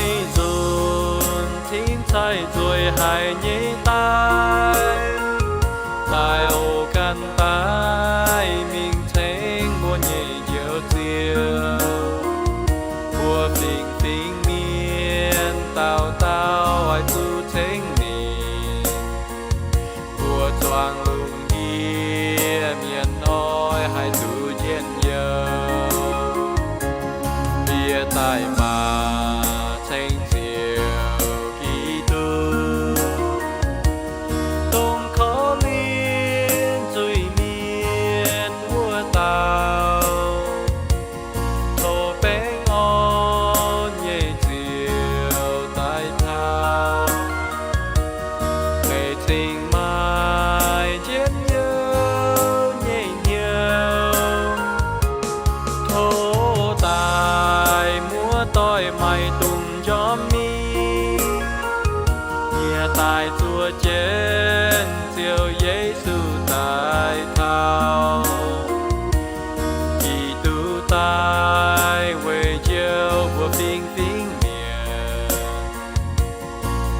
Maiv nzunc cingx cai nzueic haic nyei daaih, daaih oix gan daaih mingh ceng mbuo nyei Njoux Ziouv. Mbuo fingx-fingx mienh dauh dauh oix zuqc ceng ninh. Mbuo zuangx lungh ndiev mienh oix haih duqv njien-youh. Yie daaih maaih ceng Ziouv Giduc, dongh korv-lienh zuiz-mienh wuov dauh. Tov baengh orn nyei Ziouv daaih taux. Meih cingx maaih njien-youh nyei hnyouv. Tov daaih muoz-doic maaih dungz njormh mingh, yie daaih zuov jienv Ziouv Yesu daaih taux. Giduc daaih weic njoux mbuo fingx-fingx mienh,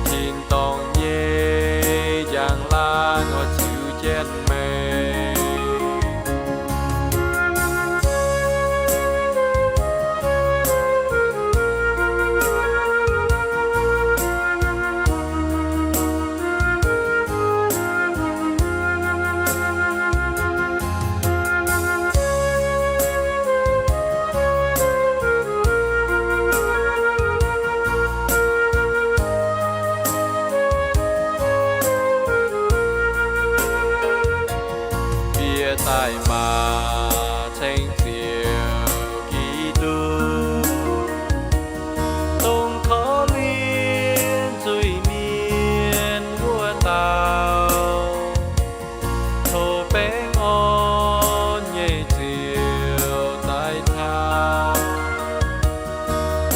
tin-dorngh nyei njang-laangc oix ziux jienv meih. Yie daaih maaih ceng Ziouv Giduc, dongh korv-lienh zuiz-mienh wuov dauh. Tov baengh orn nyei Ziouv daaih taux.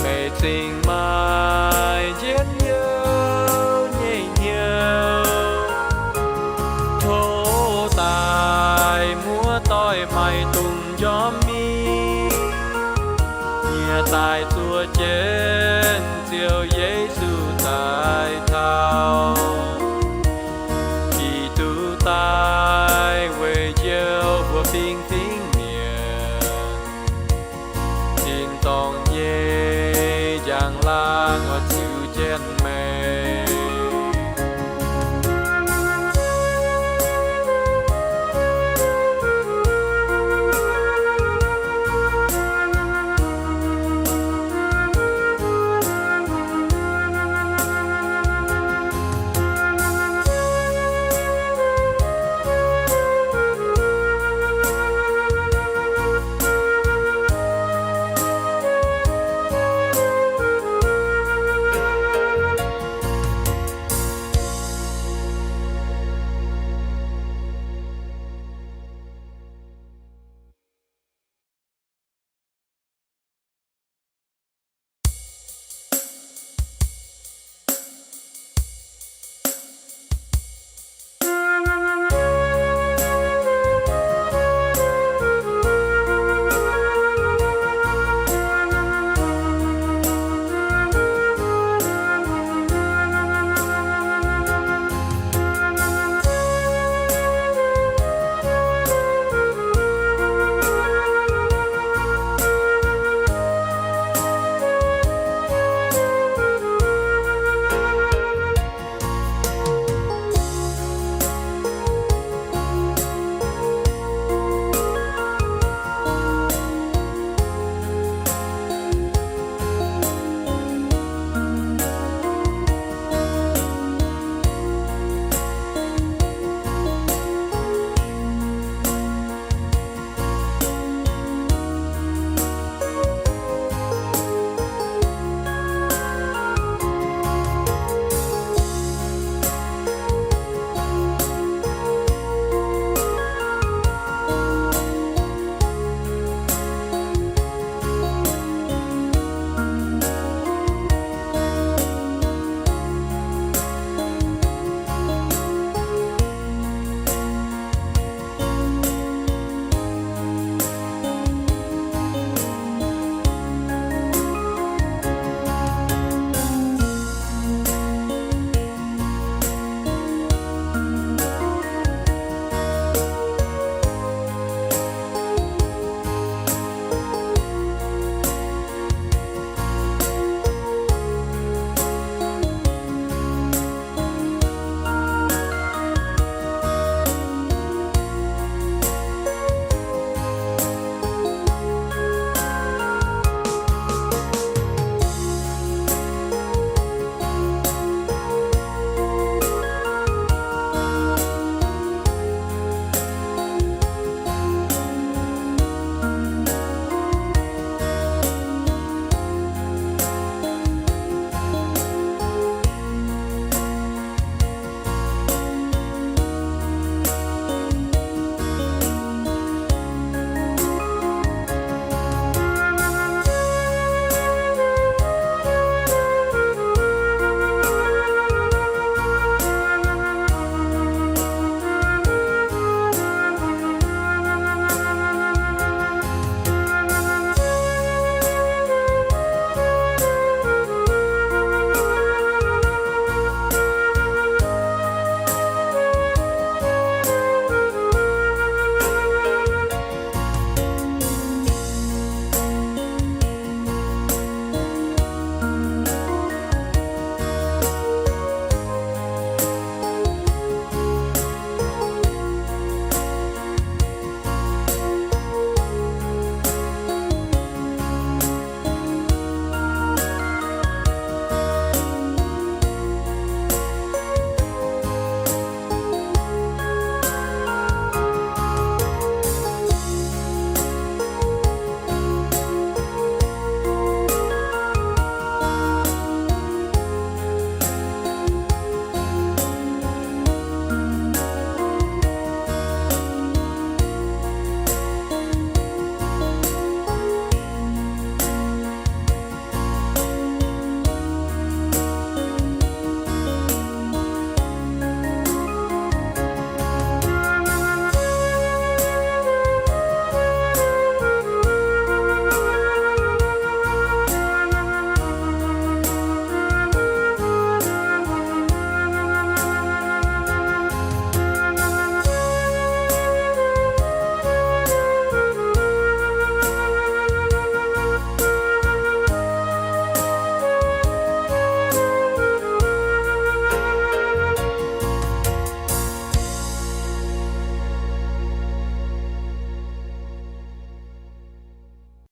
Meih cingx maaih njien-youh nyei hnyouv. Tov daaih muoz-doic maaih dungz njormh mingh, yie daaih zuov jienv Ziouv Yesu daaih taux. Giduc daaih weic njoux mbuo fingx-fingx mienh, tin-dorngh nyei njang-laangc oix ziux jienv